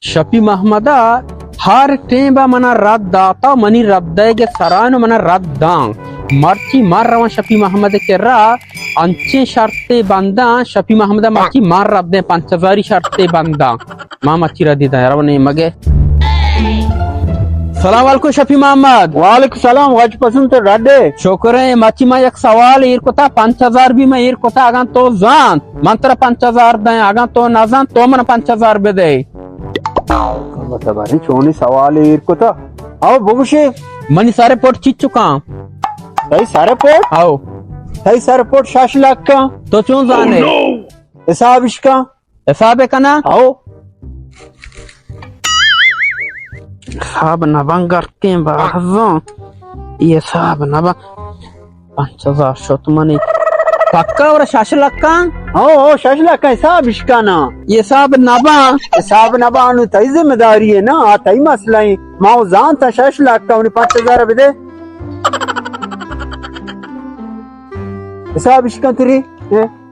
شپی محمد ءَ ہر ٹیم ءَ منا رد داتا، منی رد دئیگ ءِ سرا اِنت، منا رد داں۔ مرچی من رواں شپی محمد ءِ کرا، انچیں شرطے بنداں، شپی محمد ءَ مرچی من رد دیں، پنچ ہزاری شرطے بنداں۔ ما مرچی ردی داں، رو نیمگ ءَ۔ سلام علیکم شپی محمد۔ وعلیکم سلام، واجہ پسند، تو رد ئے؟ شکر اِنت، مرچی ما یک سوال ایر کتا، پنچ ہزار بھی ما ایر کتا، اگاں تو زانت، من ترا پنچ ہزار دیں، اگاں تو نہ زانت، تو من پنچ ہزار بدے۔ اللہ تبارک، چونیں سوالے ایر کتا۔ او بگوشے۔ منی سر پٹ چیچکاں؟ تئی سر پٹ؟ او۔ تئی سر پٹ شش لکاں۔ تو چون زانے؟ حساب اش کن۔ حساب کناں؟ او۔ حساب نباں گرکیں بازاں۔ اے حساب نباں۔ پنچ ہزار شت منی۔ پکا اور شش لکاں؟ او، او، شش لکاں، حساب اش کناں۔ اے حساب نباں۔ حساب نباں، نوں تئی ذمہ داری اِنت نا، آ تئی مسئلہ اِنت۔ ما او زانت شش لکاں، نوں پنچ ہزار بدے۔ حساب اش کن تری، اے؟